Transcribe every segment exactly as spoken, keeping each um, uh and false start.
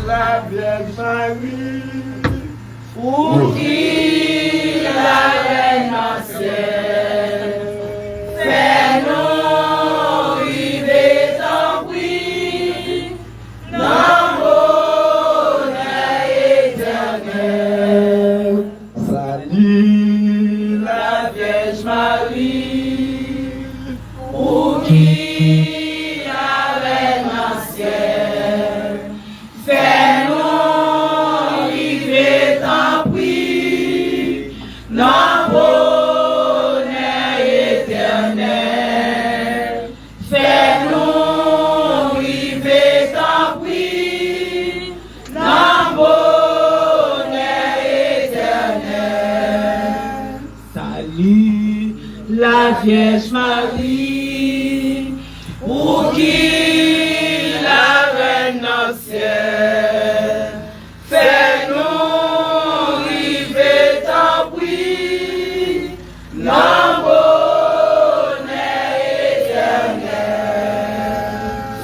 Lavyèj Mari, ou ki larèn nan syèl, fè nou rive tanpri nan bonè etènèl. Sali Lavyèj Mari, ou ki larèn nan syèl, fè nou rive tanpri nan bonè etènèl. Fè nou rive tanpri nan bonè etènèl. Sali Lavyèj Mari, ou ki larèn nan syèl, fè nou rive tanpri nan bonè etènèl.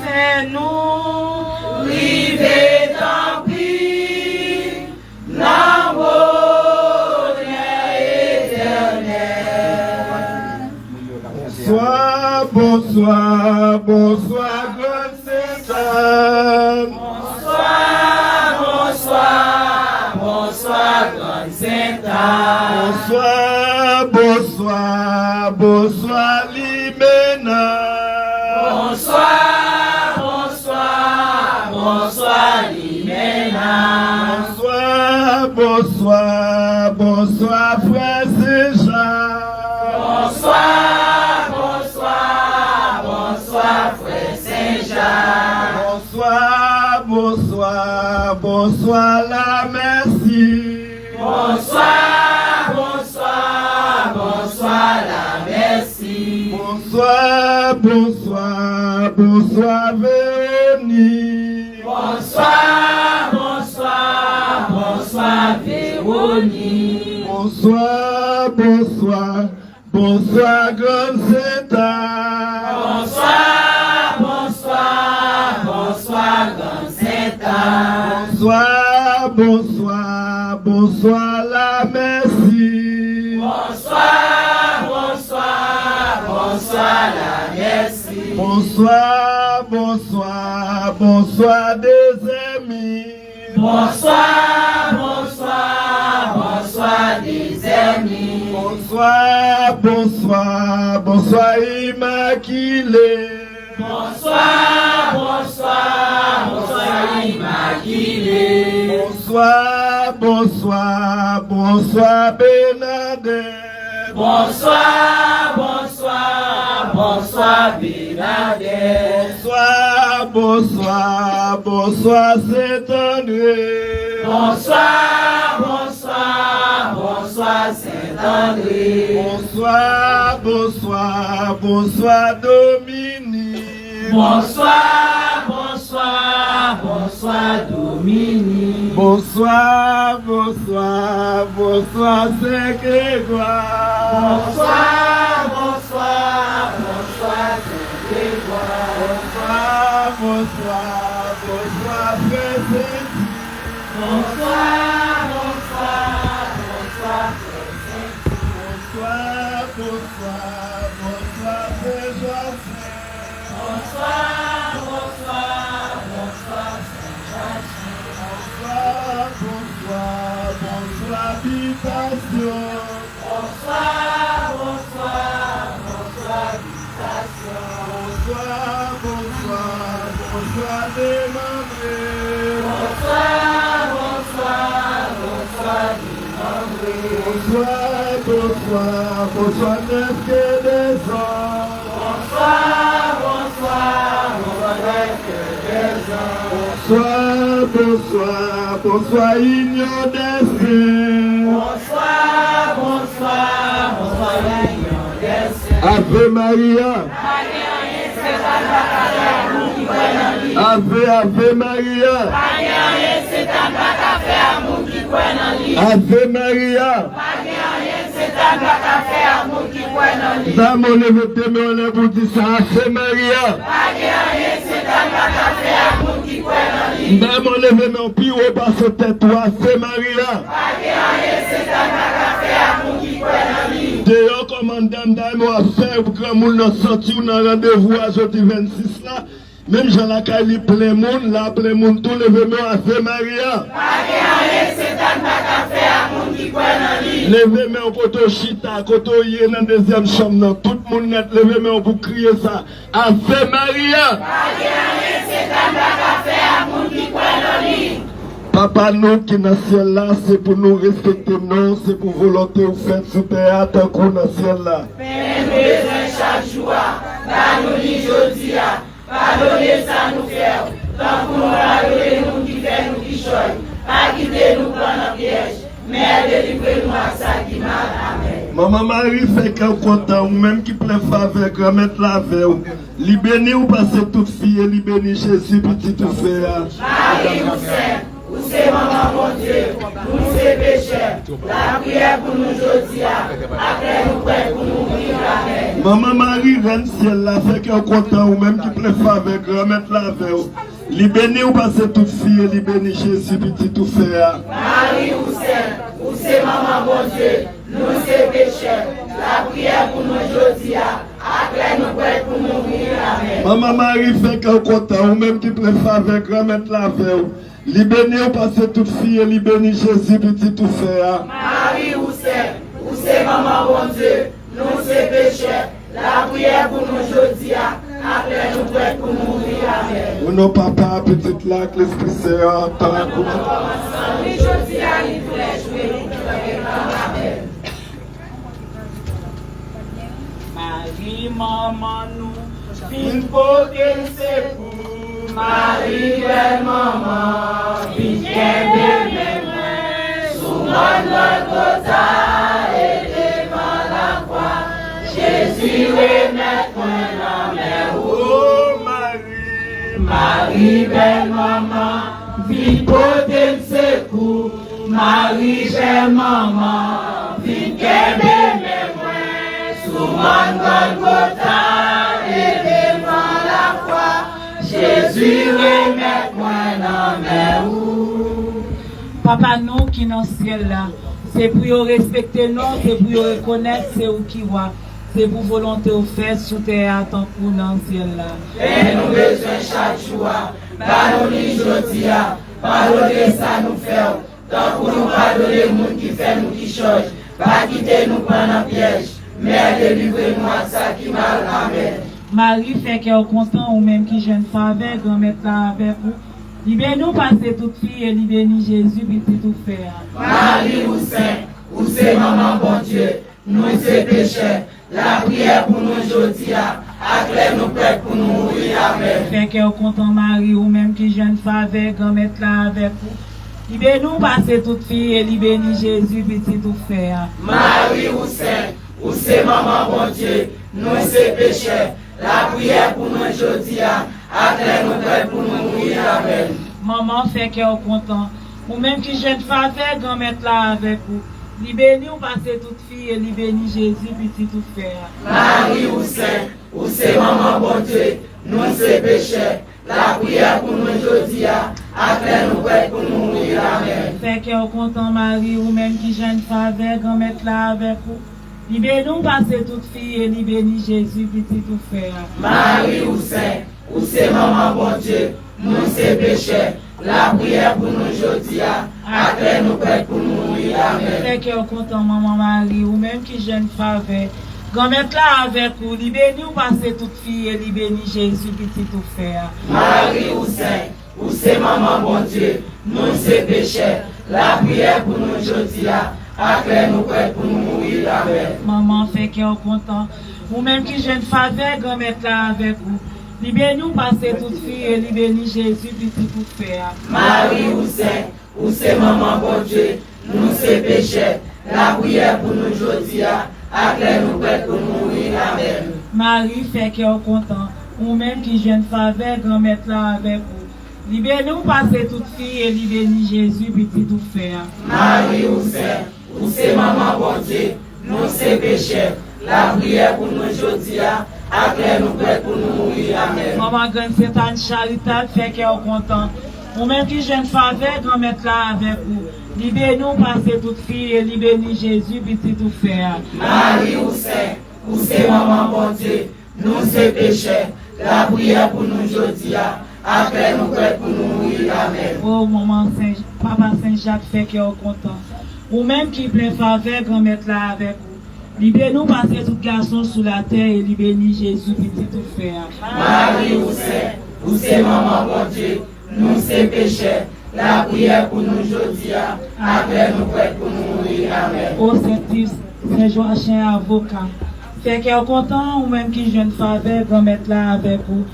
Fè nou rive tanpri nan bonè etènèl. Bonswa, bonswa, bonswa, Grann Sentàn. Bonswa, bonswa, bonswa, Grann Sentàn. Bonswa, bonswa, bonswa, Limena. Bonswa, bonswa, bonswa, Limena. Bonswa, bonswa, bonswa, frè Sen Jak. Bonswa, bonswa, bonswa, frè Sen Jak. Bonswa, bonswa, bonswa, Lamèsi. Bonswa, bonswa, bonswa, Lamèsi. Bonswa, bonswa, bonswa, Vewonik. Bonswa, bonswa, bonswa, Vewonik. Bonswa, bonswa, bonswa, Grann Sentàn. Bonswa, bonswa, bonswa, Grann Sentàn. Bonswa, bonswa, bonswa, Lamèsi. Bonswa, bonswa, bonswa, Lamèsi. Bonswa, bonswa, bonswa, Dezèmi. Bonswa, bonswa, bonswa, Dezèmi. Bonswa, bonswa, bonswa, Imakile. Bonswa, bonswa, bonswa, Imakile. Bonswa, bonswa, bonswa, Benadèt. Bonswa, bonswa, bonswa, Benadèt. Bonswa, bonswa, bonswa, Sentandre. Bonswa, bonswa, bonswa, Sentandre. Bonswa, bonswa, bonswa, Dominik. Bonswa, bonswa, bonswa, Dominik. Bonswa, bonswa, bonswa, Sen Gregwa. Bonswa, bonswa, bonswa, Sen Gregwa. Bonswa, bonswa, bonswa, frè Senti. Bonswa, bonswa, bonswa, frè Senti. Bonswa, bonswa, bonswa, Sen Jozèf. Bonswa, bonswa, bonswa, Sen Jakib. Bonswa, bonswa, bonswa, Bitasyon. Bonswa, bonswa, bonswa, Bitasyon. Bonswa, bonswa, bonswa, Demandre. Bonswa, bonswa, bonswa, Demandre. Bonswa, bonswa, bonswa, Nèf Kè Dèzan. Bonswa, bonswa, bonswa, Nèf Kè Dèzan. Bonswa, bonswa, bonswa, Inyon dè Sen. Bonswa, bonswa, bonswa, Inyon dè Sen. Ave Maria. Pa gen anyen Sentàn pa ka fè a moun ki kwè nan li. Ave, Ave Maria. Pa gen anyen Sentàn pa ka fè a moun ki kwè nan li. Ave Maria. Pa gen anyen Sentàn pa ka fè a moun ki kwè nan li. Zanmi w, leve de men w anlè pou w di sa, Ave Maria. Pa gen anyen Sentàn pa ka fè a moun ki M ta renmen w leve men w pi wo pase tèt ou a, se Maria. Deyò kòmandè, m ta renmen w ap fè granmoun nan sòti w nan randevou a jodi vennsis la. Menm jan lakay li plen moun, la plen moun tou, leve men w, Ave Maria. Leve men w kote w chita, kote w ye nan dezyèm chanm nan. Tout moun nèt, leve men w pou kriye sa. Ave Maria. Papa nou ki nan syèl la, se pou nou respekte non w, se pou volonte w fèt sou tè a tankou nan syèl la. Pen nou bezwen chak jou a, ba nou li jodi a. Padone sa nou fè w, tankou nou padone moun ki fè nou kichòy. Pa kite nou pran nan pyèj, men delivre nou ak sa ki mal. Amèn. Manman Mari, fè kè w kontan, ou menm ki plen favè, Granmèt la avè w. Li beni w pase tout fi e li beni Jezi, pitit ou fè a. Mari, ou sent, ou se manman Bondye, nou se pechè. Lapriyè pou nou jodi a, ak lè nou prèt pou nou mouri. Amèn. Manman Mari, Rèn syèl la, fè kè w kontan, ou menm ki plen favè, Granmèt la avè w. Li beni w pase tout fi e li beni Jezi, pitit ou fè a. Mari, ou sent, ou se manman Bondye, nou se pechè. Lapriyè pou nou jodi a, ak lè nou prèt pou nou mouri. Amèn. Manman Mari, fè kè w kontan, ou menm ki plen favè, Granmèt la avè w. Li beni w pase tout fi e li beni Jezi, pitit ou fè a. Mari, ou sent, ou se manman Bondye, nou se pechè. Lapriyè pou nou jodi a, ak lè nou prèt pou nou mouri. Amèn. O non Papa, Pitit la, ak Lespri Sen an, tankou. Li jodi a, li tou lè jou, e pou tout lè. Amèn. Mari, manman nou, vin pote n sekou. Mari, bèl manman, vin kenbe men mwen. Sou mòn Gòlgota e devan lakwa, Jezi remèt mwen nan men ou. O Mari, Mari, bèl manman, vin pote n sekou. Mari, bèl manman, vin kenbe men mwen. Sou mòn Gòlgota e devan lakwa, Jezi remèt mwen nan men ou. Papa nou ki nan syèl la, se pou yo respekte non w, se pou yo rekonèt se ou ki wa, se pou volonte w fèt sou tè a tankou nan syèl la. Pen nou bezwen chak jou a, ba nou li jodi a, padone sa nou fè w, tankou nou padone moun ki fè nou kichòy. Pa kite nou pran nan pyèj, men delivre nou ak sa ki mal. Amèn. Mari, fè kè w kontan, ou menm ki jwenn favè, Granmèt la avèk ou. Li beni w pase tout fi e li beni Jezi, pitit ou fè a. Mari, ou sent, ou se manman Bondye, nou se pechè. Lapriyè pou nou jodi a, ak lè nou prèt pou nou mouri. Amèn. Fè kè w kontan, Mari, ou menm ki jwenn favè, Granmèt la avèk ou. Li beni w pase tout fi e li beni Jezi, pitit ou fè a. Mari, ou sent, ou se manman Bondye, nou se pechè. Lapriyè pou nou jodi a, ak lè nou prèt pou nou mouri. Amèn. Manman, fè kè w kontan. Ou menm ki jwenn favè, Granmèt la avèk ou. Li beni w pase tout fi e li beni Jezi, pitit ou fè a. Mari, ou sent, ou se manman Bondye, nou se pechè. Lapriyè pou nou jodi a, ak lè nou prèt pou nou mouri. Amèn. Fè kè w kontan, Mari, ou menm ki jwenn favè, Granmèt la avèk ou. Li beni w pase tout fi e li beni Jezi, pitit ou fè a. Mari, ou sent, ou se manman Bondye, nou se pechè. Lapriyè pou nou jodi a, ak lè nou prèt pou nou mouri. Amèn. Fè kè w kontan, manman Mari, ou menm ki jwenn favè. Granmèt la avèk ou, li beni w pase tout fi e li beni Jezi, pitit ou fè a. Mari, ou sent, ou se manman Bondye, nou se pechè. Lapriyè pou nou jodi a, ak lè nou prèt pou nou mouri. Amèn. Manman, fè kè w kontan. Ou menm ki jwenn favè, Granmèt la avèk ou. Li beni w pase tout fi e li beni Jezi, pitit ou fè a. Mari, ou sent, ou se manman Bondye, nou se pechè. Lapriyè pou nou jodi a, ak lè nou prèt pou nou mouri. Amèn. Mari, fè kè w kontan. Ou menm ki jwenn favè, Granmèt la avèk ou. Li beni w pase tout fi e li beni Jezi, pitit ou fè a. Mari, ou sent, ou se manman Bondye, nou se pechè. Lapriyè pou nou jodi a, Aklè nou prèt pou nou mouri. Amèn. Manman Grann Sentàn charitab, fè kè w kontan. Ou menm ki jwenn favè Granmèt la avèk ou, li beni w pase tout fi e li beni Jezi, pitit ou fè a. Mari, ou sen, ou se manman Bondye. Nou se pechè. Lapriyè pou nou jodi a. Aklè nou prèt pou nou mouri. Amèn. O manman Sen, Papa Sen Jak, fè kè w kontan. Ou menm ki plen favè, Granmèt la avèk ou. Li beni w pase tout gason sou latè e li beni Jezi, pitit ou fè a. Mari, ou sen, ou se manman Bondye. Nou se pechè. Lapriyè pou nou jodi a, aklè nou prèt pou nou mouri. Amèn. O Sen Tis, Sen Jwachen avoka, fè kè w kontan, ou menm ki jwenn favè Granmèt la avèk ou.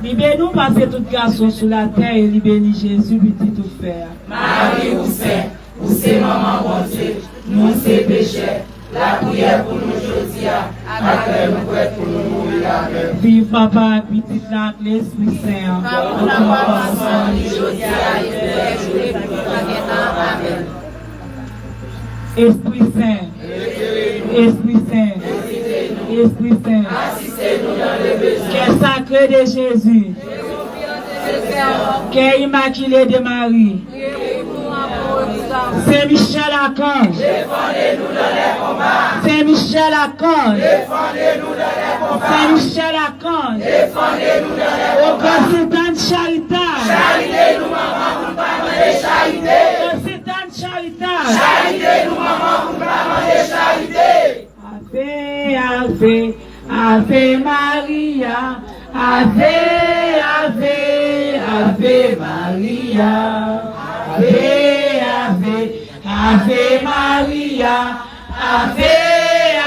Li beni w pase tout gason sou latè e li beni Jezi, pitit ou fè a. Mari, ou sen, ou se manman Bondye. Nou se pechè. Lapriyè pou nou jodi a, aklè nou prèt pou nou mouri. Amèn. Viv Papa ak Pitit la ak Lespri Sen an. Kòm nan kòmansman, li jodi a, li pou lè jou, e pou tout tan gen tan. Amèn. Espri Sen, Espri Sen, Espri Sen, Kè sakre de Jezi, Kè imakile de Mari, Sen Michèl Akanj, Sen Michèl Akanj, Sen Michèl Akanj, o Grann Sentàn charitab, o Grann Sentàn charitab. Charite nou, manman, pou n pa mande charite. Ave, ave, Ave Maria. Ave, ave, Ave Maria. Ave, ave, Ave Maria. Ave,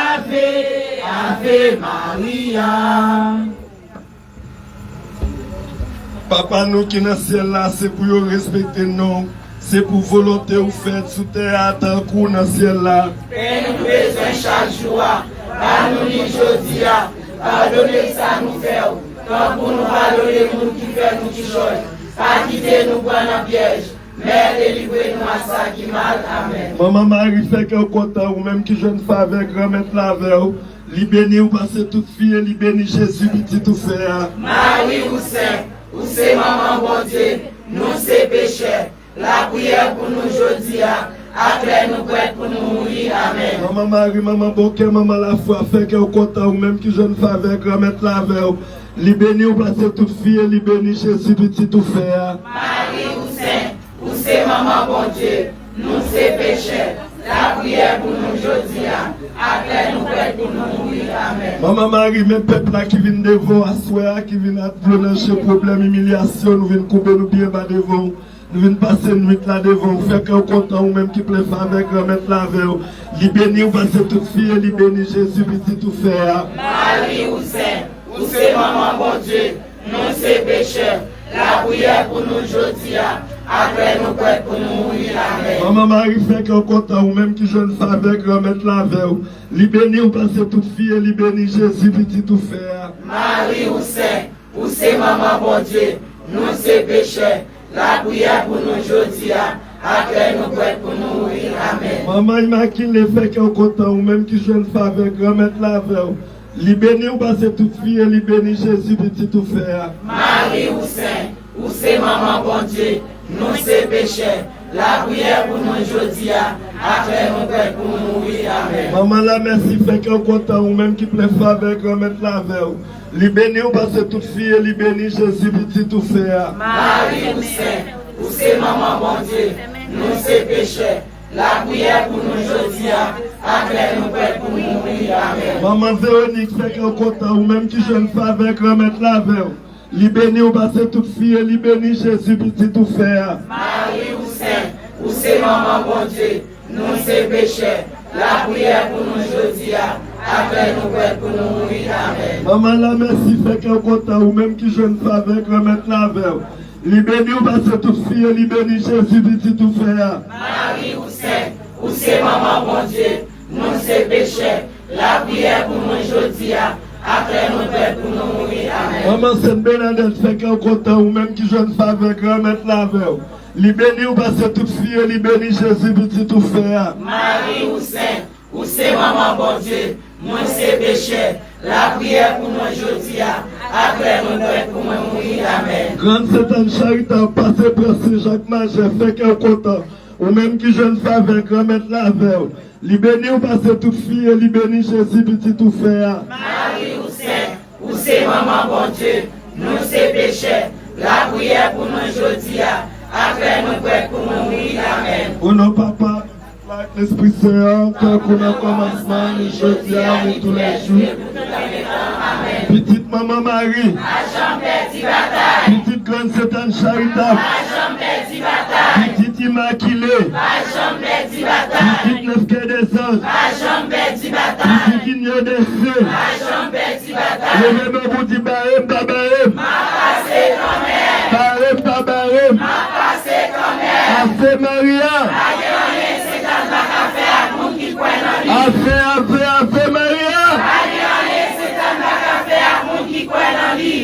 ave, Ave Maria. Papa nou ki nan syèl la, se pou yo respekte non w. Se pou volonte w fèt sou tè a tankou nan syèl la. Pen nou bezwen chak jou a, ba nou li jodi a. Padone sa nou fè w, tankou nou padone moun ki fè nou kichòy. Pa kite nou pran nan pyèj, men delivre nou a sa ki mal. Amèn. Manman Mari, fè kè w kontan, ou menm ki jwenn favè Granmèt la avè w. Li beni w pase tout fi e li beni Jezi, pitit ou fè a. Mari, ou sen, ou se manman Bondye, nou se pechè. Lapriyè pou nou jodi a, ak lè nou prèt pou nou mouri. Amèn. Manman Mari, manman bon kè, manman lafwa, fè kè w kontan, ou menm ki jwenn favè Granmèt la avè w. Li beni w pase tout fi e li beni Jezi, pitit ou fè a. Mari, ou sen, ou se manman Bondye, nou se pechè. Lapriyè pou nou jodi a, ak lè nou prèt pou nou mouri. Amèn. Manman Mari, men pèp la ki vin devan w aswè a, ki vin ak dlo nan je, pwoblèm, imilyasyon, nou vin koube nou byen ba devan w. Nou vin pase nwit la devan w. Fè kè w kontan, ou menm ki plen favè Granmèt la avè w. Li beni w pase tout fi e li beni Jezi, pitit ou fè a. Mari, ou sen, ou se manman Bondye, nou se pechè. Lapriyè pou nou jodi a, ak lè nou prèt pou nou mouri. Amèn. Manman Mari, fè kè w kontan, ou menm ki jwenn favè Granmèt la avè w. Li beni w pase tout fi e li beni Jezi, pitit ou fè a. Mari, ou sen, ou se manman Bondye, nou se pechè. Lapriyè pou nou jodi a, ak lè nou prèt pou nou mouri. Amèn. Manman Imakile, fè kè w kontan, ou menm ki jwenn favè Granmèt la avè w. Li beni w pase tout fi e li beni Jezi, pitit ou fè a. Mari, ou sen, ou se manman Bondye, nou se pechè. Lapriyè pou nou jodi a, ak lè nou prèt pou nou mouri. Amèn. Manman Lamèsi, fè kè w kontan, ou menm ki plen favè Granmèt la avè w. Li beni w pase tout fi e li beni Jezi, pitit ou fè a. Mari, ou sen, ou se manman Bondye, nou se pechè. Lapriyè pou nou jodi a, ak lè nou prèt pou nou mouri. Amèn. Manman Veronik, fè kè w kontan, ou menm ki jwenn favè Granmèt la avè w. Li beni w pase tout fi e li beni Jezi, pitit ou fè a. Mari, ou sen, ou se manman Bondye, nou se pechè. Lapriyè pou nou jodi a, ak lè nou prèt pou nou mouri. Amèn. Manman Lamèsi, fè kè w kontan, ou menm ki jwenn favè Granmèt la avè w. Li beni w pase tout fi e li beni Jezi, pitit ou fè a. Mari, ou sen, ou se manman Bondye, nou se pechè. Lapriyè pou nou jodi a, ak lè nou prèt pou nou mouri. Amèn. Manman Sent Bènadèt, fè kè w kontan, ou menm ki jwenn favè Granmèt la avè w. Li beni w pase tout fi e li beni Jezi, pitit ou fè a. Mari, ou sen, ou se manman Bondye, nou se pechè. Lapriyè pou nou jodi a, ak lè nou prèt pou nou mouri. Amèn. Grann Sentàn charitab, pase pran Sen Jak Majè, fè kè w kontan. Ou menm ki jwenn favè Granmèt la avè w, li beni w pase tout fi e li beni Jezi pitit ou fè a. Mari ou sent, ou se manman Bondye, nou se pechè. Lapriyè pou nou jodi a, ak lè nou prèt pou nou mouri. Amèn. O non Papa, ak Lespri Sen an, tankou nan kòmansman, ni jodi a, ni toulèjou. Pitit Manman Mari. Pa janm pèdi batay. Pitit Grann Sentàn charitab. Pa janm pèdi batay. Pitit Imakile. Pa janm pèdi batay. Pitit Nèf Kè dè Zanj. Pa janm pèdi batay. Pitit Inyon dè Sen. Pa janm pèdi batay. Leve men w pou di, bare m, pa bare m. M ap pase kanmenm. Bare m, pa bare m. M ap pase kanmenm. Ave Maria. Pa gen anyen Sentàn pa ka fè ak moun ki kwè nan li. Ave, ave, ave Maria. Pa gen anyen Sentàn pa ka fè ak moun ki kwè nan li.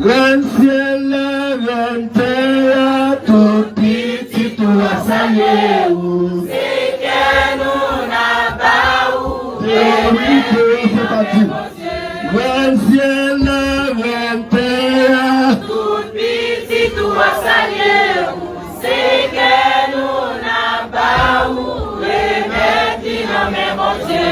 Rèn syèl la, rèn tè a, tout pitit ou ap salye ou. Se kè nou n ap ba ou. Te wi, te wi, se pati. Rèn syèl la, rèn tè a. Tout pitit ou ap salye ou. Se kè nou n ap ba ou, remèt li nan men Bondye.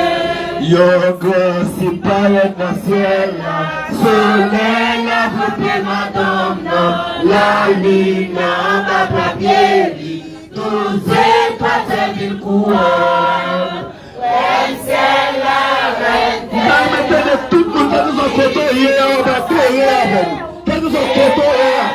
Yon gran siy parèt nan syèl la, solèy la flanke madanm nan, lalin nan anba pla pye li, douz zetwal sèvi l kouwòn. Rèn syèl la, rèn tè a. M ta renmen tande tout moun, kèlkeswa kote w ye a, w ap adore avè m. Kèlkeswa kote w ye a.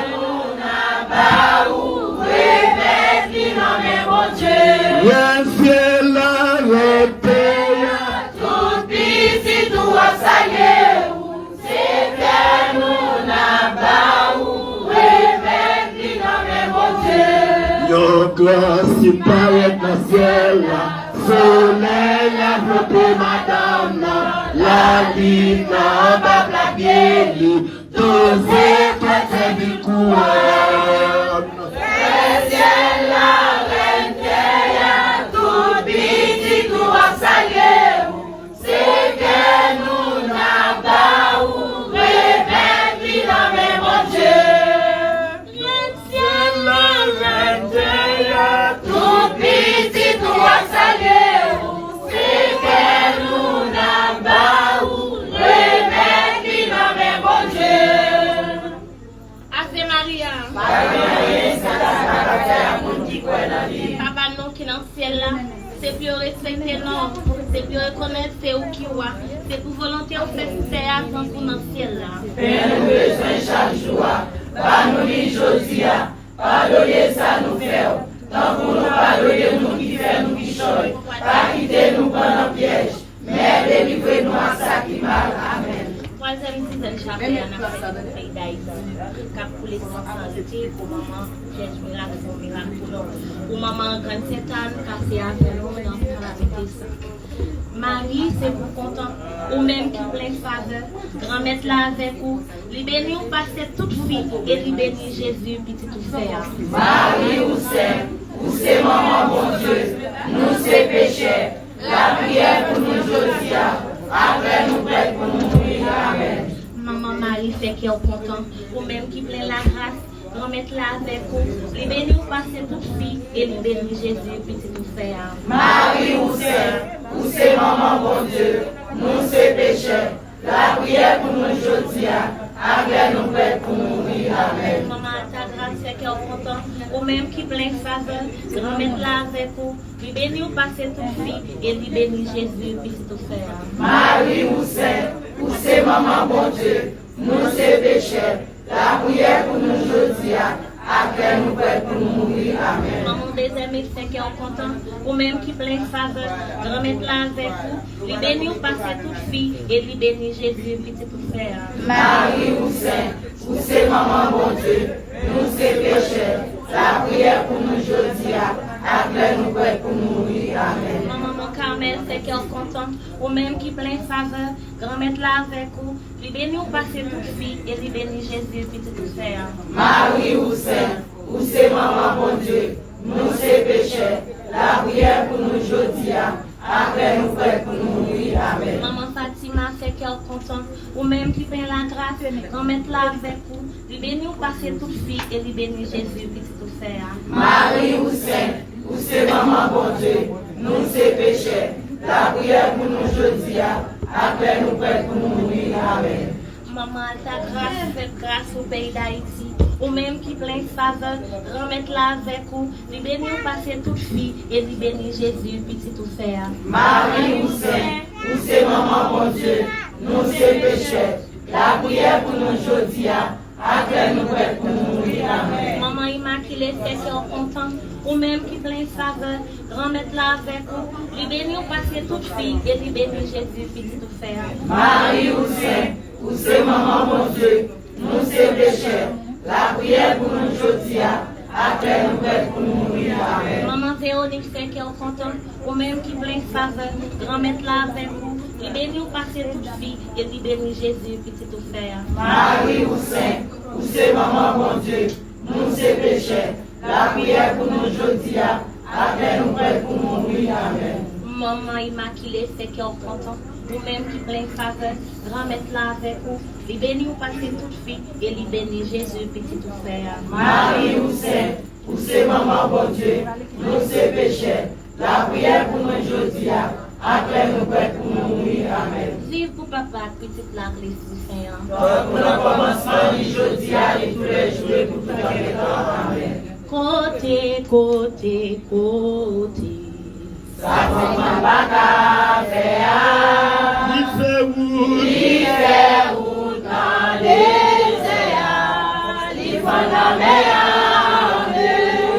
Ba ou, remèt li nan men Bondye. Rèn syèl la, rèn tè a. Tout pitit ou ap salye ou. Se kè nou n ap ba ou, remèt li nan men Bondye. Yon gran siy parèt nan syèl la, solèy la flanke madanm nan, lalin nan anba pla pye li, douz zetwal sèvi l kouwòn. Rèn syèl la, rèn tè a, tout pitit ou ap salye ou. Se kè nou n ap ba ou, remèt li nan men Bondye. Rèn syèl la, rèn tè a, tout pitit ou ap salye ou. Se kè nou n ap ba ou, remèt li nan men Bondye. Ave Maria. Pa gen anyen Sentàn pa ka fè ak moun ki kwè nan li. Papa nou ki nan syèl la, se pou yo respekte non w, se pou yo rekonèt se ou ki wa, se pou volonte w fèt sou tè a tankou nan syèl la. Pen nou bezwen chak jou a, ba nou li jodi a, padone sa nou fè w, tankou nou padone moun ki fè nou kichòy, pa kite nou pran nan pyèj, men delivre nou ak sa ki mal. Amèn. Twazyèm dizèn chapè a, n ap fè pou peyi Dayiti, k ap koule san sante pou manman Vyèj Mirak, pou mirak pou nou. Pou manman Grann Sentàn, pase avè nou nan kalamite sa. Mari, se pou kontan, ou menm ki plen favè, Granmèt la avèk ou, li beni w pase tout fi, e li beni Jezi, pitit ou fè a. Mari, ou sent, ou se manman Bondye, nou se pechè, lapriyè pou nou jodi a, ak lè nou prèt pou nou mouri. Amèn. Manman Mari, fè kè w kontan, ou menm ki plen lagras, Granmèt la avèk ou, li beni w pase tout fi, e li beni Jezi, pitit ou fè a. Mari, ou sent, ou se manman Bondye, nou se pechè, lapriyè pou nou jodi a, ak lè nou prèt pou nou mouri. Amèn. Manman Altagras, fè kè w kontan, ou menm ki plen favè, Granmèt la avèk ou, li beni w pase tout fi, e li beni Jezi, pitit ou fè a. Mari, ou sent, ou se manman Bondye, nou se pechè, lapriyè pou nou jodi a, ak lè nou prèt pou nou mouri. Amèn. Manman Dezèmil, fè kè w kontan, ou menm ki plen favè, Granmèt la avèk ou, li beni w pase tout fi, e li beni Jezi, pitit ou fè a. Mari, ou sent, ou se manman Bondye, nou se pechè, lapriyè pou nou jodi a, ak lè nou prèt pou nou mouri. Amèn. Manman Mòn Kamèl, fè kè w kontan, ou menm ki plen favè, Granmèt la avèk ou, li beni w pase tout fi, e li beni Jezi, pitit ou fè a. Mari, ou sent, ou se manman Bondye, nou se pechè, lapriyè pou nou jodi a, ak lè nou prèt pou nou mouri. Amèn. Manman Fatima, fè kè w kontan, Ou menm ki plen lagras, Granmèt la avèk ou. Li beni w pase tout fi, e li beni Jezi, pitit ou fè a. Mari, ou sent, ou se manman Bondye. Nou se pechè. Lapriyè pou nou jodi a, ak lè nou prèt pou nou mouri. Amèn. Manman Altagras, fè gras pou peyi Dayiti. Ou menm ki plen favè, Granmèt la avèk ou. Li beni w pase tout fi, e li beni Jezi, pitit ou fè a. Mari, ou sent, ou se manman Bondye. Nou se pechè. Lapriyè pou nou jodi a, ak lè nou prèt pou nou mouri. Amèn. Manman Imakile, fè kè w kontan. Ou menm ki plen favè, Granmèt la avèk ou. Li beni w pase tout fi, e li beni Jezi, pitit ou fè a. Mari, ou sent, ou se manman Bondye. Nou se pechè. Lapriyè pou nou jodi a, ak lè nou prèt pou nou mouri. Amèn. Manman Veronik, fè kè w kontan. Ou menm ki plen favè, Granmèt la avèk ou. Li beni w pase tout fi, e li beni Jezi, pitit ou fè a. Mari, ou sent, ou se manman Bondye. Nou se pechè. Lapriyè pou nou jodi a, ak lè nou prèt pou nou mouri. Amèn. Manman Imakile, fè kè w kontan. Ou menm ki plen favè, Granmèt la avèk ou. Li beni w pase tout fi, e li beni Jezi, pitit ou fè a. Mari, ou sent, ou se manman Bondye. Nou se pechè. Lapriyè pou nou jodi a, ak lè nou prèt pou nou mouri. Amèn. Viv pou Papa ak Pitit la ak Lespri Sen an. Tankou nan kòmansman, li jodi a, li toulèjou, e pou tout tan dè tan. Amèn. Kote, kote, kote. Sa fanm nan pa ka fè a. Li fè wout. Li fè wout nan dezè a. Li fann lanmè a an de.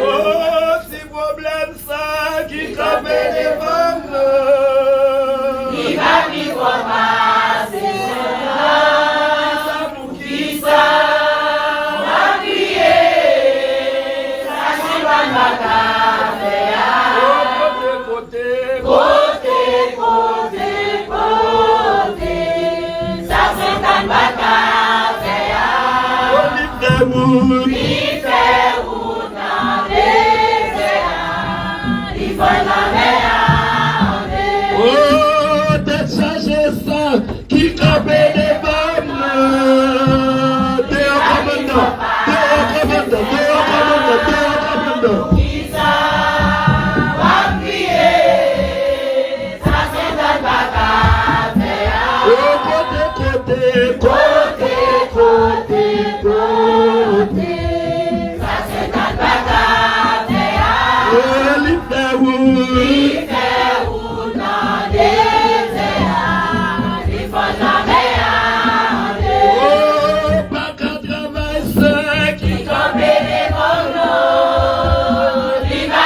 Oh, ti pwoblèm sa ki kanpe devan m nan. Li pa pi fò pase sèl la. Poukisa w ap kriye? Sa se pa n pa ka fè a. Oh, kote, kote. Kote, kote, kote. Sa se pa n pa ka fè a. Oh, li fè wout. Li fè wout nan dezè a. Li fann lanmè a an de. Oh, tèt chaje sa ki kanpe devan m nan. Deyò kòmandman, deyò kòmandman, deyò kòmandman, deyò kòmandman. Poukisa w ap kriye? Sa Satan pa ka fè a. Oh, kote, kote, kote, kote, kote. Sa Satan pa ka fè a. Oh, li fè wout. Li fè wout nan dezè a. Li fann lanmè a an de. Oh, pa ka travay sa ki kanpe devan w nan. Li pa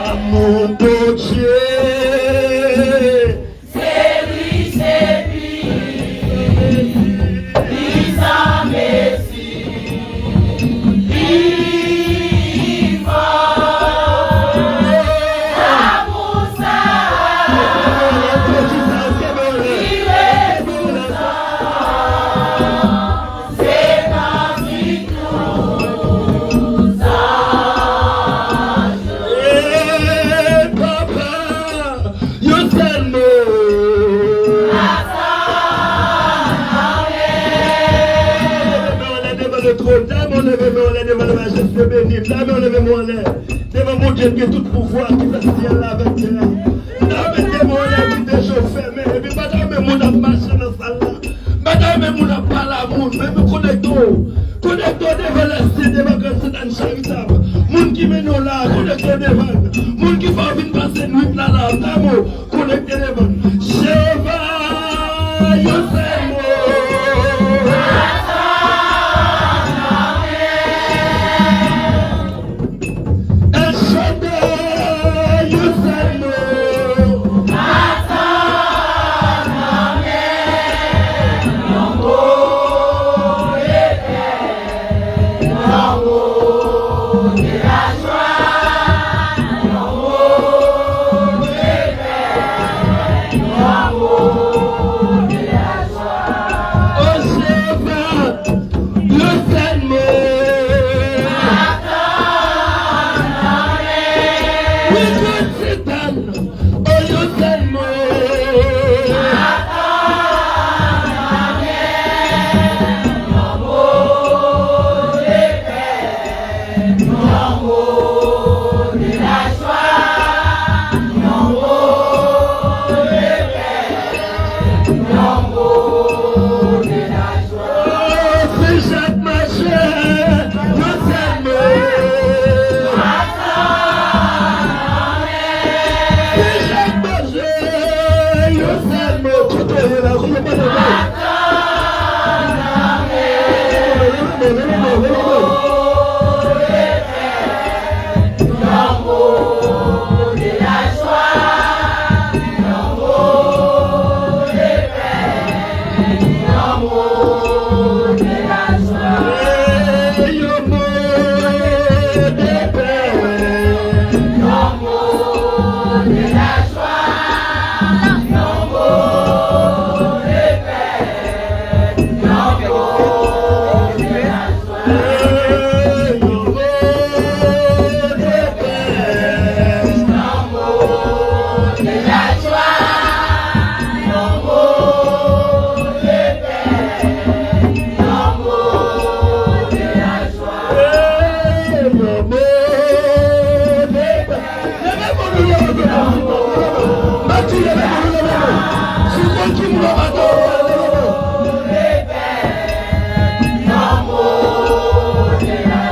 Amour de Dieu. Eh, papa, yon sèl mo. Leve men w anlè devan le tròn. Dame, leve men w anlè devan le majeste beni. Dame, leve men w anlè devan Bondye ki gen tout pouvwa, ki fè syèl la avèk tè a. Dame, leve men w anlè ki deja fèmen. Epi pa dame moun ap mache nan sal la. M pa ta renmen moun ap pale a moun, men nou konekte w. Konekte w devan Lèsesye, devan Gran Sentèn charitab. Moun ki mennen w la, konekte w devan l. Moun ki fè w vin pase nwit la la, Damo, konekte devan l. Jewova, yon sèl mo. El Shaddai, yon sèl mo. Oh Jewova, yon sèl mo. Wi, Gran Sentèn, oh, yon sèl mo. Oh, Sen Jak Majè, yon sèl mo. Sen Jak Majè, yon sèl mo. Kote w ye la? Kote w ye la?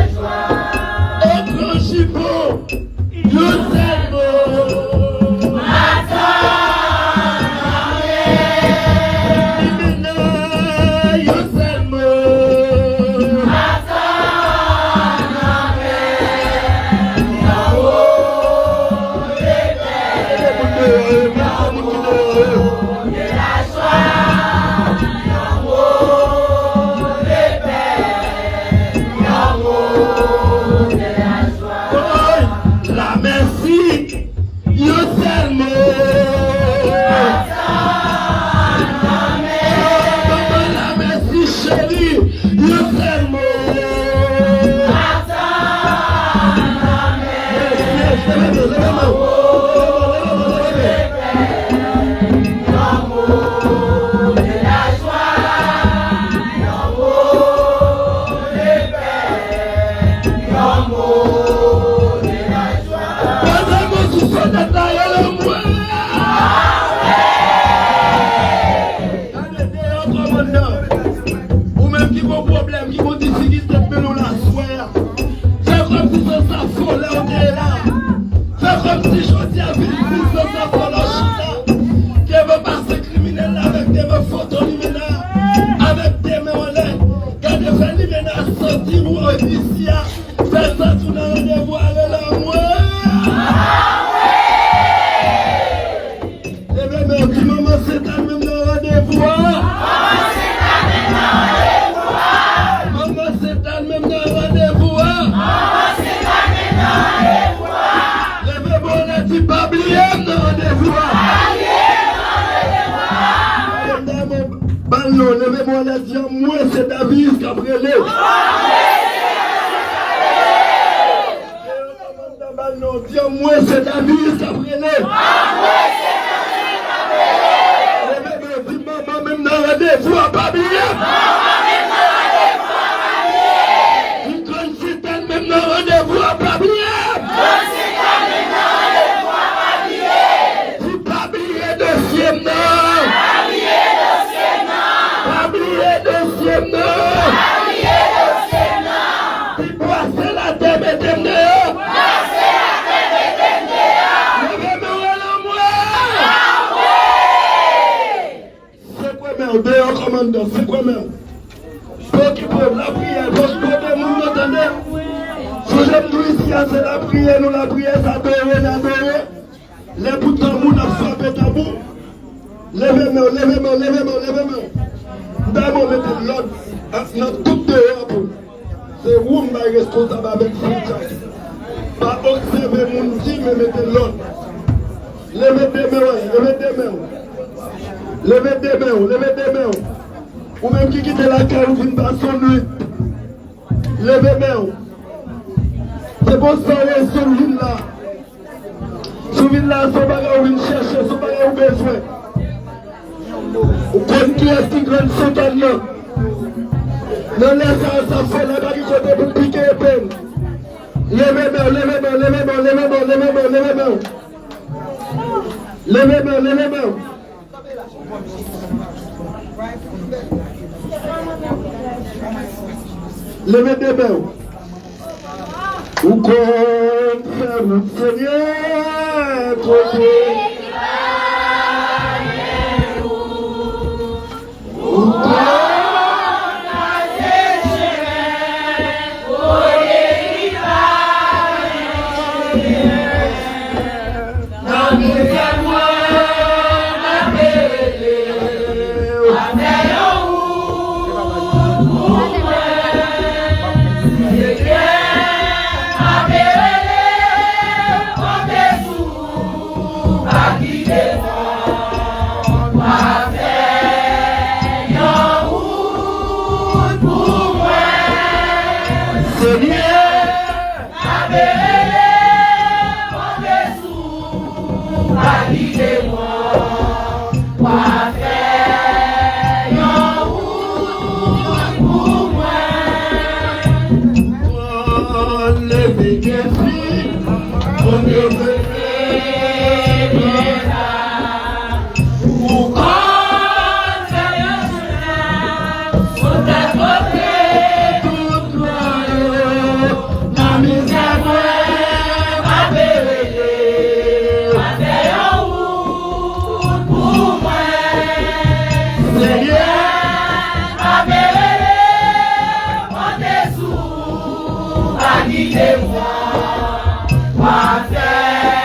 Yon sèl mo. Yon sèl mo. Moun deyò yo, moun ki deyò yo. Gade deyò, kòmandan. Ou menm ki gon pwoblèm, ki gon difikilte, men nou la swè a. Fè kòmsi se sa volè w te ye la. Fè kòmsi jodi a vin vin se sa volè w chita. Devan pase kriminèl la avèk devan foto limena. Avèk de men anlè. Gade fè limena santi ou isi a. Fè santi w nan randevou a rele anmwe. Leve men w, di manman Sentàn menm nan randevou a. Manman Sentàn menm nan randevou a. Leve men w, di pa bliye m nan randevou a. Ban non, leve men w, di anmwe se Davis k ap rele. Anmwe se Davis k ap rele. Anmwe se Davis k ap rele. Anmwe se Davis k ap rele. Leve men, di manman menm nan randevou a pa bliye. Manman menm nan randevou a pa bliye. Di grann Sentàn menm nan randevou a pa bliye. Grann Sentàn menm nan randevou a pa bliye. Di pa bliye dosye m nan. Pa bliye dosye m nan. Pa bliye dosye m nan. Pa bliye dosye m nan. Di brase latè mete m deyò. Brase latè mete m deyò. Leve men w anlè anmwe. Anmwe. Sekwe men w deyò kòmandan, sekwe men w. Pa okipe w, lapriyè, pa okipe w de moun nan tande. Sonje m di w isi a se lapriyè nou, lapriyè se adore n adore. Lè pou tanbou n ap frape tanbou. Leve men w, leve men w, leve men w, leve men w. M ta renmen w mete lòd nan tout deyò a pou nou. Se ou m bay responsab avèk Frantchak. Pa obsève moun di men mete lòd. Leve de men w, leve de men w. Leve de men w, leve de men w. Ou menm ki kite lakay ou vin pase yon nwit. Leve men w. Se pou sa w rezoud vin la. Si w vin la, se yon bagay ou vin chèche, se yon bagay ou bezwen. Ou konn kiyès ki grann Sentàn nan. Nan lè sa a, sa fè la pa gen kote pou pike epe l. Leve men w, leve men w, leve men w, leve men w, leve men w, leve men w. Leve men w, leve men w. Leve de men w. Ou konn fè wout, Senyè, kote ki pa gen wout. Ou konn pase chemen kote ki pa gen chemen. Nan mizè mwen, m ape rele w, fè yon wout pou mwen. Senyè, m ape rele w, konte sou ou, pa kite mwen. W a fè yon wout pou mwen. Senyè, m ape rele w, konte sou ou, pa kite mwen. W a fè yon wout pou mwen. Konn leve defi, konn leve defi. Ou konn fè yon chemen, ou te kote tout lwa yo. Nan mizè mwen, m ape rele w, fè yon wout pou mwen. Senyè, m ape rele w, konte sou ou, pa kite mwen. W a fè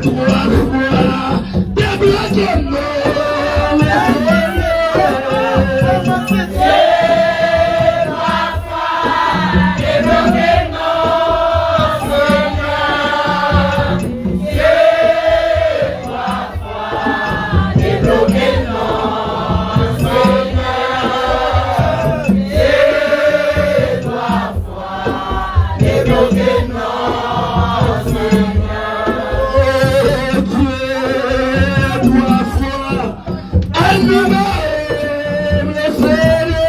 Twa fwa, debloke non, Senyè.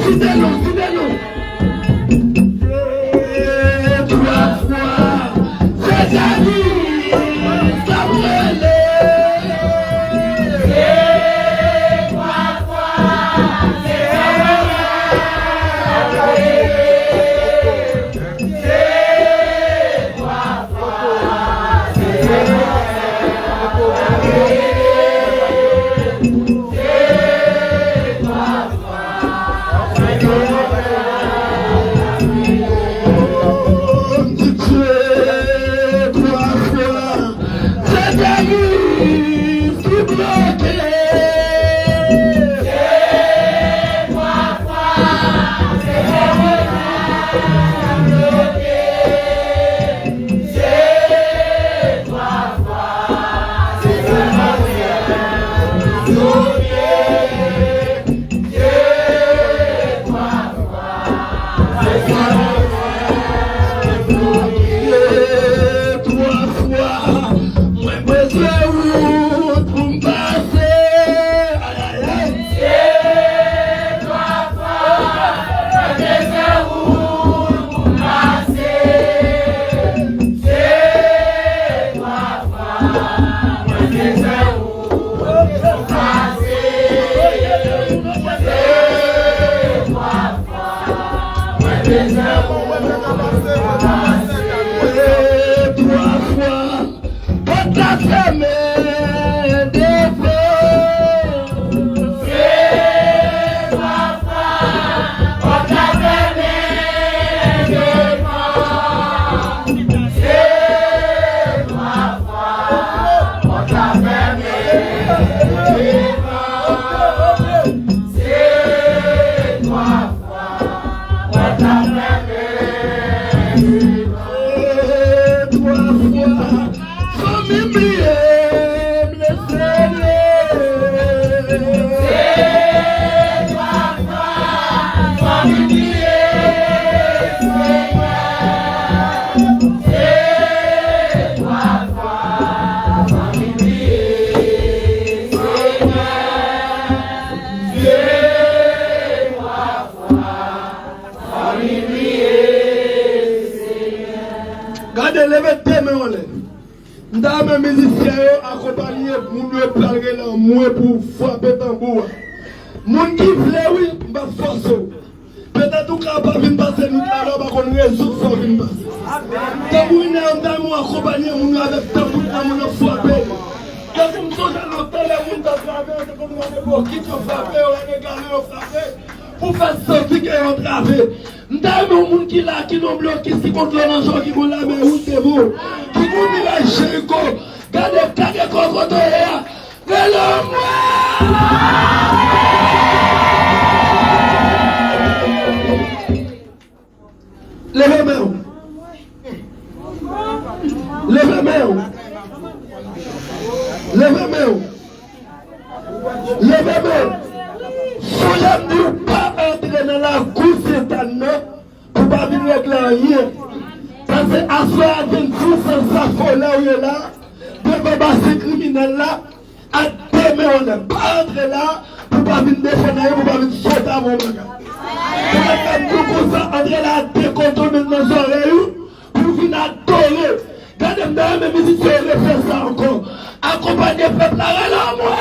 Site non, site non. Twa fwa. Sezari, sa prale. Twa fwa, mwen bezwen wout pou m pase. Ay, ay, ay. Twa fwa, pòt la fèmen devan. Twa fwa, fanmi m bliye m, Lesenyè. Gade, leve de men w anlè. M ta renmen mizisyen yo akonpanye moun yo pral rele anmwe pou frape tanbou a. Moun ki vle wi, m p ap fòse w. Petèt ou ka pa vin pase nou talè, ou pa konn rezon k fè w vin pase. Tanbourinè yo, m ta renmen w akonpanye moun yo avèk tanbou nan moun yo frape. Paske m sonje lontan lè moun t ap frape, yo te konn gade bokit yo frape, yo gade gale yo frape. Pou fè santi ke yo antrave. M ta renmen yon moun ki la, ki nan blokis, ki konn dlo nan je w, ki gon lame wouj devan w, ki gon miray Jeriko. Gade, gade kò kote w ye a. Rele anmwe! Leve men w. Leve men w. Leve men w. Leve men w. Sonje m di w pa antre nan lakou Sentàn nan pou w pa vin regle anyen. Paske aswè a vin di w se sa fè w la w ye la, devan base kriminèl la, ak de men w anlè. Pa antre la pou w pa vin defann anyen, pou w pa vin sote avè yon bagay. Sa fè m di w konsa, antre la ak de koton men nan zòrèy ou, pou w vin adore. Gade m dèyè men mizisyen yo refè sa ankò. Akonpanye pèp la, rele anmwe!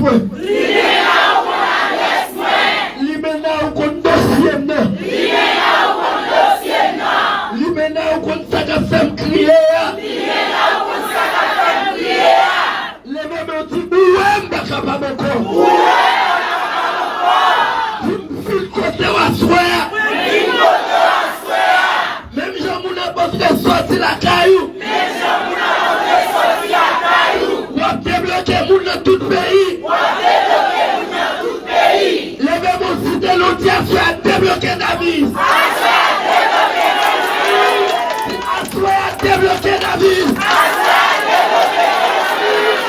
Limena, ou konn adrès mwen. Limena, ou konn dosye m nan. Limena, ou konn dosye m nan. Limena, ou konn sa k ap fè m kriye a. Limena, ou konn sa k ap fè m kriye a. Leve men w, di, bouwe m pa kapab ankò. Bouwe m pa kapab ankò. Pou m fin kote w aswè a. Pou m fin kote w aswè a. Menm jan moun an p ap vle sòti lakay ou. Menm jan moun an p ap vle sòti lakay ou. W ap debloke moun nan tout peyi. W ap debloke moun nan tout peyi. Leve men w, site non Dye, aswè a debloke Davis. Aswè a debloke Davis. Aswè a debloke Davis. Aswè a debloke Davis.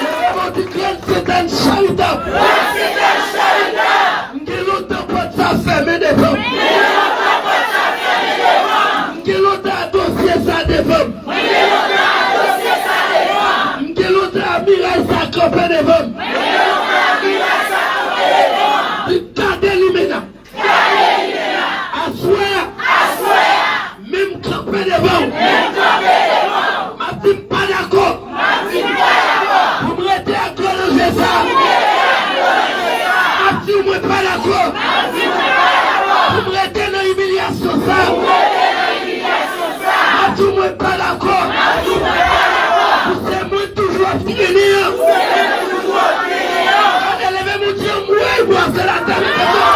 Leve men w, di, Grand Satan charitab. Grand Satan charitab. M gen lontan pòt sa fèmen devan m. M gen lontan pòt sa fèmen devan m. M gen lontan dosye sa devan m. M gen lontan dosye sa devan m. M gen lontan miray sa kanpe devan m. M gen lontan miray sa kanpe devan m. Di, gade Limena. Gade Limena. Aswè a. Aswè a. Men m kanpe devan w. Men m kanpe devan w. M ap di m pa dakò. M ap di m pa dakò. Pou m rete ak gwo danje sa. Pou m rete ak gwo danje sa. M ap di w mwen pa dakò. M ap di w mwen pa dakò. Pou m rete nan imilyasyon sa. Pou m rete nan imilyasyon sa. M ap di w mwen pa dakò. M ap di w mwen pa dakò. Pou se mwen toujou ap trennen an. Pou se mwen toujou ap trennen an. Gade, leve men w, di, anmwey, bwase l atè, mete m deyò.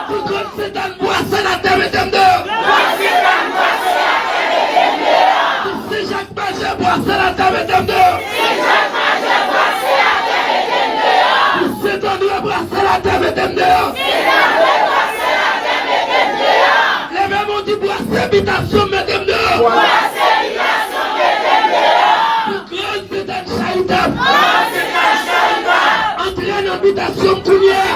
Pou kont Setan, bwase l atè, mete m deyò. Pou Sen Jak Majè, bwase l atè, mete m deyò. Pou Sent Andre, bwase l atè, mete m deyò. Leve men w, di, bwase bitasyon m, mete m deyò. Pou Gran Setan charitab. Antre nan bitasyon m kounye a.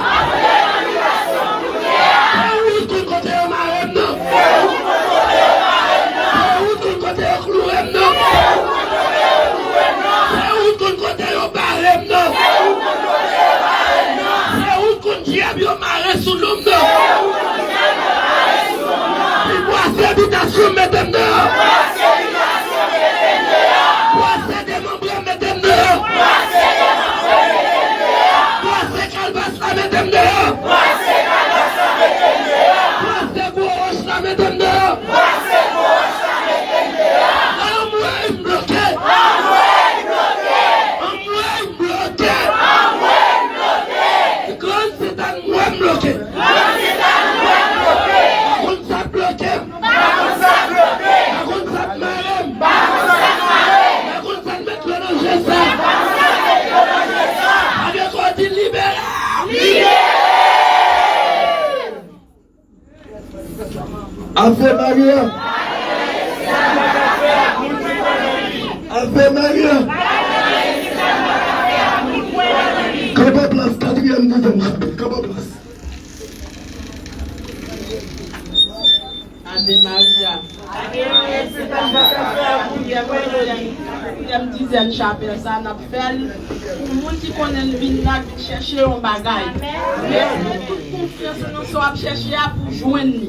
Se ou ki konn kote yo mare m nan. Se ou ki konn kote yo kloure m nan. Se ou ki konn kote yo bare m nan. Se ou ki konn dyab yo mare sou non m nan. Bwase bitasyon m, mete m deyò. Bwase demon Mete m deyò. Bwase kalbas la, mete m deyò. Bwase gwo wòch la, mete m deyò. Anmwey, m bloke. Anmwey, m bloke. Gran Setan, mwen m bloke. Pa konn sa k bloke m. Pa konn sa k bloke m. Pa konn sa k mare m. Pa konn sa k mare m. Pa konn sa k met dlo nan je sa. Pa konn sa k met dlo nan je sa. Pa gen kò di libere. Libere. Ave Maria. Ave Maria. Kanpe plas, katriyèm, dezyèm chapèl. Kanpe plas. Ave Maria. Katriyèm, katriyèm, dizyèm chapèl sa, n ap fè l pou moun ki konnen l vin la, vin chèche yon bagay. Mete tout konfyans ou nan sa w ap chèche a pou jwenn li.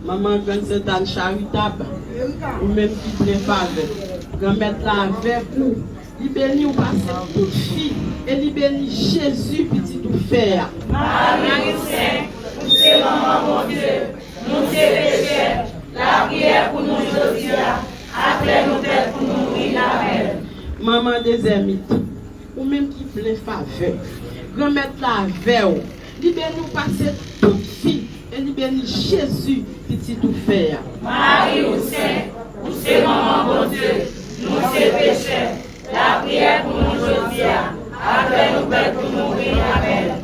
Manman Grann Sentàn charitab, ou menm ki plen favè, Granmèt la avèk ou. Li beni w pase tout fi, e li beni Jezi, pitit ou fè a. Mari, ou sen, ou se manman Bondye. Nou se pechè, lapriyè pou nou jodi a, aklè nou tèt pou nou mouri. Amèn. Manman dezèmit, ou menm ki plen favè, Granmèt la avè w. Li beni w pase tout fi, e li beni Jezi, pitit ou fè a. Mari, ou sen, ou se manman Bondye. Nou se pechè, lapriyè pou nou jodi a, aklè nou tèt pou nou mouri. Amèn.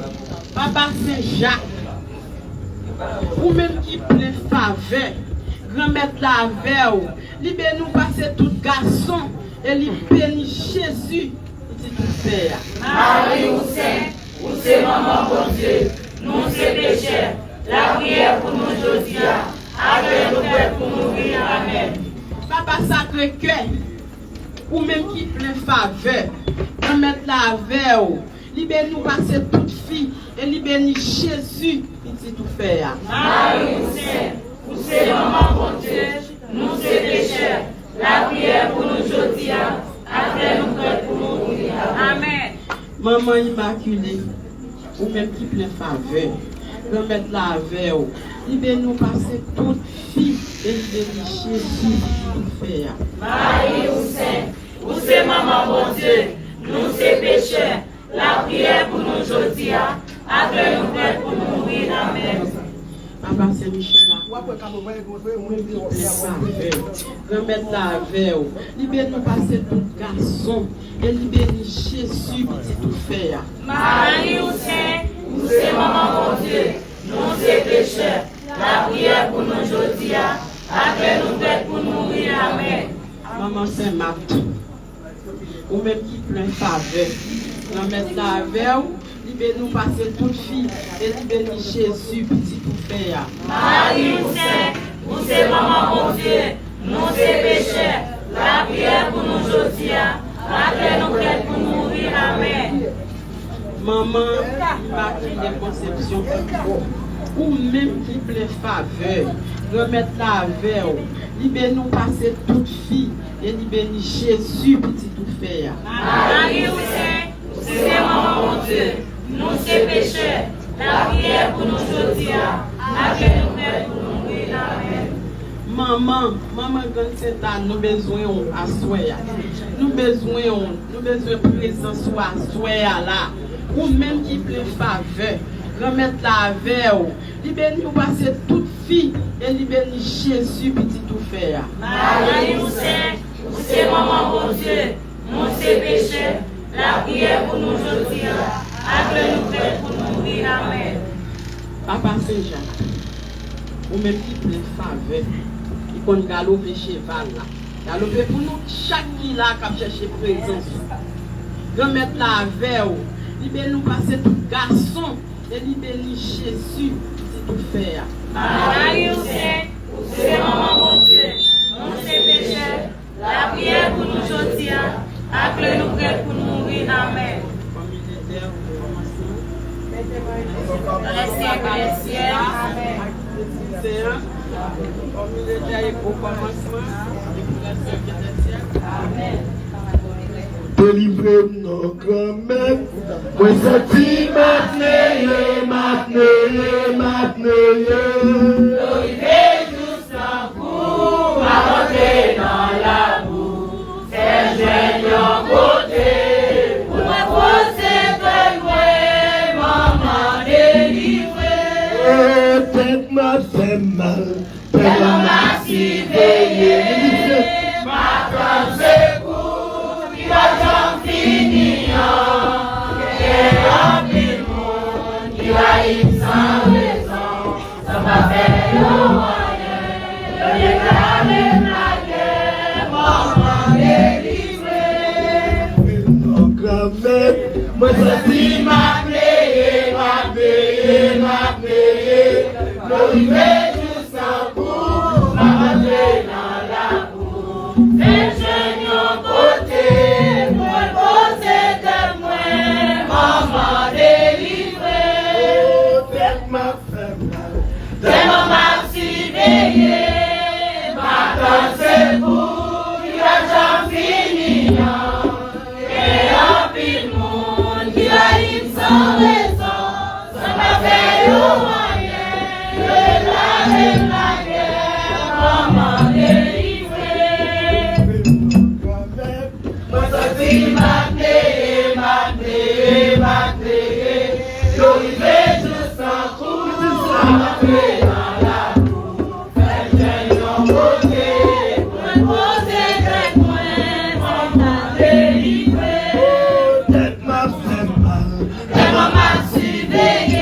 Papa Sen Jak, ou menm ki plen favè, Granmèt la avè w. Li beni w pase tout gason, e li beni Jezi, pitit ou fè a. Mari, ou sen, ou se manman Bondye. Nou se pechè, lapriyè pou nou jodi a, aklè nou tèt pou nou mouri. Amèn. Papa Sakre Kè, ou menm ki plen favè, Granmèt la avè w. Li beni w pase tout fi, e li beni Jezi, pitit ou fè a. Mari, ou sen, ou se manman Bondye. Manman Imakile, ou menm ki plen favè, Granmèt la avè w. Li beni w pase tout fi e li beni Jezi, pitit ou fè a. Mari ou sen, ou se manman Bondye, nou se pechè. Lapriyè pou nou jodi a, ak lè nou prèt pou nou mouri. Amèn. Papa Sen Michel a, ou menm ki plen favè, Granmèt la avè w. Li beni w pase tout gason, e li beni Jezi, pitit ou fè a. Mari ou sen, ou se manman Bondye, nou se pechè. Lapriyè pou nou jodi a, ak lè nou prèt pou nou mouri. Amèn. Manman Sen Mat, ou menm ki plen favè, Granmèt la avè w. Li beni w pase tout fi, e li beni Jezi, pitit ou fè a. Mari ou sen, ou se manman Bondye, nou se pechè. Lapriyè pou nou jodi a, ak lè nou prèt pou nou mouri. Amèn. Manman Imakile Konsepsyon Foucault, ou menm ki plen favè, Granmèt la avè w. Li beni w pase tout fi, e li beni Jezi, pitit ou fè a. Mari ou sen, ou se manman Bondye, nou se pechè. Lapriyè pou nou jodi a, ak lè nou prèt pou nou mouri. Amèn. Manman, manman Grann Sentàn, nou bezwen w aswè a. Nou bezwen w, nou bezwen prezans ou aswè a la. Ou menm ki plen favè, Granmèt la avè w. Li beni w pase tout fi, e li beni Jezi, pitit ou fè a. Mari ou sen, ou se manman Bondye, nou se pechè. Lapriyè pou nou jodi a, ak lè nou prèt pou nou mouri. Amèn. Papa Sen Jak, ou menm ki plen favè, ki konn galope cheval la, galope pou nou chak ki la k ap chèche prezans ou. Granmèt la avè w, li beni w pase tout gason, e li beni Jezi, pitit ou fè a. Mari ou sen, ou se manman Bondye, nou se pechè. Lapriyè pou nou jodi a, ak lè nou prèt pou nou mouri. Amèn. Fanmi Letè, pou kòmansman. Lè Senyè, lè Senyè. Amèn. Fanmi Letè, pou kòmansman. Amèn. Delivre m non Granmèt. Mwen santi m ap neye, m ap neye, m ap neye. Tankou m ap antre nan labou, fè m jwenn yon kote pou mwen poze kè mwen, manman delivre. Tèt m ap fè m mal, tèlman m ap siveye, m ap tann sekou ki pa janm fini an. Gen anpil moun ki rayi m san rezon. Sa pa fè yo anyen, yo deklare m lagè, manman delivre. Non Granmèt, mwen santi m ap neye, m ap neye, m ap neye. Nou rive jis nan kou, m ap antre nan labou. Fè m jwenn yon kote pou mwen poze tèt mwen, manman delivre. Tèt m ap fè m mal. Tèlman m ap siveye, m ap tann sekou ki pa janm fini an. Gen anpil moun ki rayi m san rezon, san m pa fè yo anyen. Yo deklare m lagè, manman delivre. Mwen santi m ap neye, m ap neye, m ap neye. Yo rive jis nan kou, m ap antre nan labou. Fè m jwenn yon kote pou mwen poze tèt mwen, manman delivre. Tèt m ap fè m mal. Tèlman m ap siveye,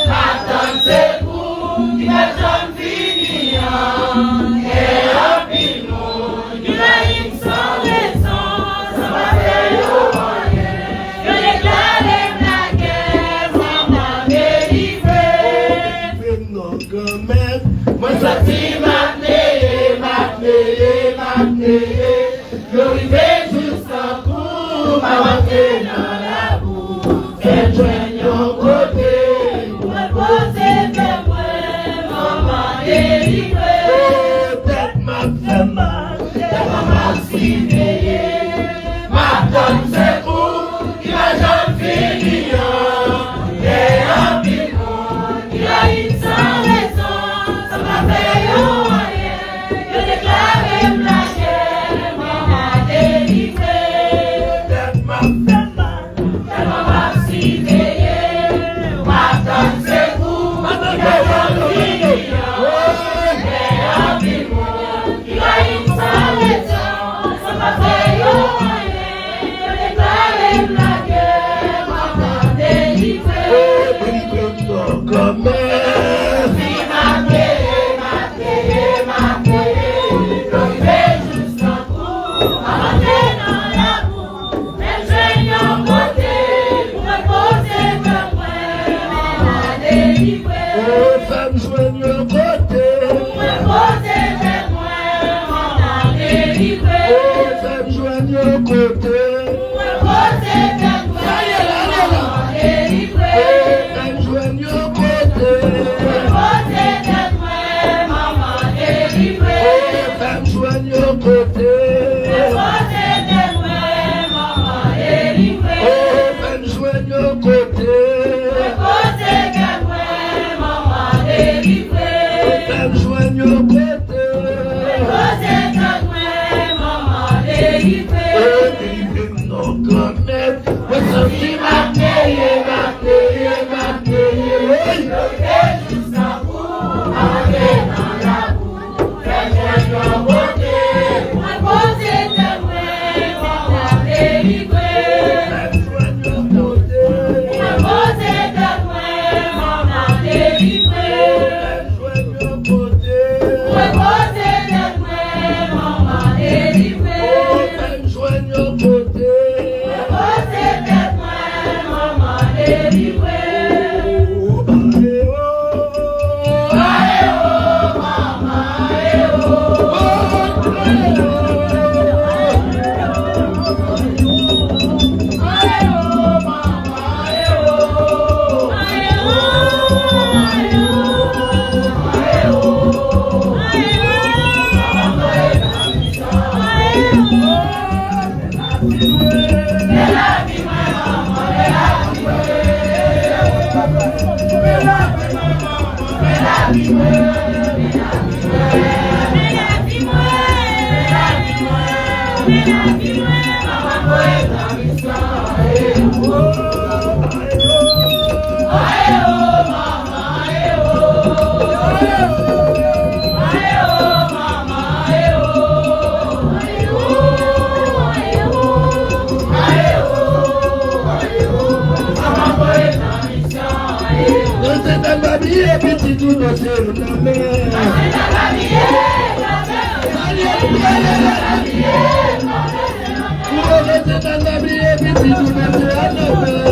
m ap tann sekou ki pa janm fini an. Gen anpil moun ki rayi m san rezon, san m pa fè yo anyen. Yo deklare m lagè, manman delivre. Delivre m non Granmèt. Mwen santi m ap neye, m ap neye, m ap neye. Yo rive jis nan kou, m ap antre nan labou. Fè m jwenn yon kote pou mwen poze kè mwen, manman delivre. Tèt m ap fè m mal, tèlman m ap siveye. M ap tann sekou ki pa janm Jwenn yon kote. Mwen poze tèt mwen, manman delivre. O, fè m jwenn yon kote. Mwen poze tèt mwen, manman delivre. O, fè m jwenn yon kote. Mwen poze tèt mwen, manman delivre. O, fè m jwenn yon kote. Mwen poze tèt mwen, manman delivre. O, fè m jwenn yon kote. Mwen poze tèt mwen, manman delivre. Fè m jwenn yon kote. Mwen poze tèt mwen, manman delivre. O, delivre m non, Granmèt. Mwen santi m ap neye, m ap neye, m ap neye. Woy! Yo te di sa pou antre nan labou. Fè m jwenn yon kote. Mwen poze tèt mwen, manman delivre. Fè m jwenn yon kote. Mwen poze tèt mwen, manman delivre. Fè m jwenn yon kote. Mwen poze tèt mwen, manman delivre. O, fè m jwenn yon kote. Mwen poze tèt mwen, manman delivre. Nan Sentèn pa bliye pitit ou danse nan men. Ou nan Sentèn pa bliye pitit ou danse nan men.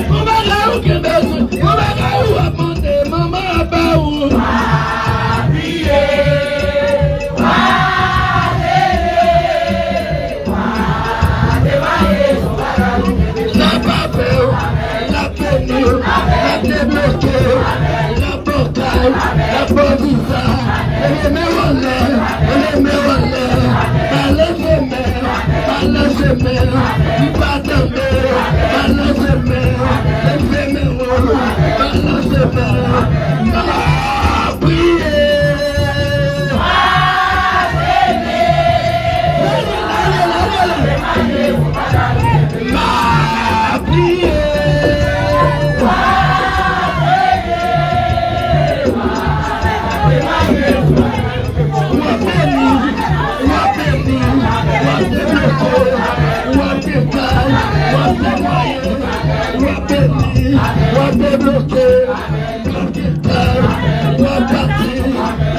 Yon bagay ou gen bezwen, yon bagay ou ap mande, manman ap ba ou. N ap pè w, n ap beni w, n ap debloke w, n ap bòkay, n ap ba w viza. Leve men w anlè, leve men w anlè, pa leve men, pa leve men, li pa tande, pa leve men, leve men w, pa leve men, n ap priye.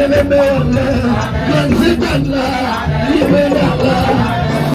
Leve men w anlè, grann sitèn la, leve men w anlè.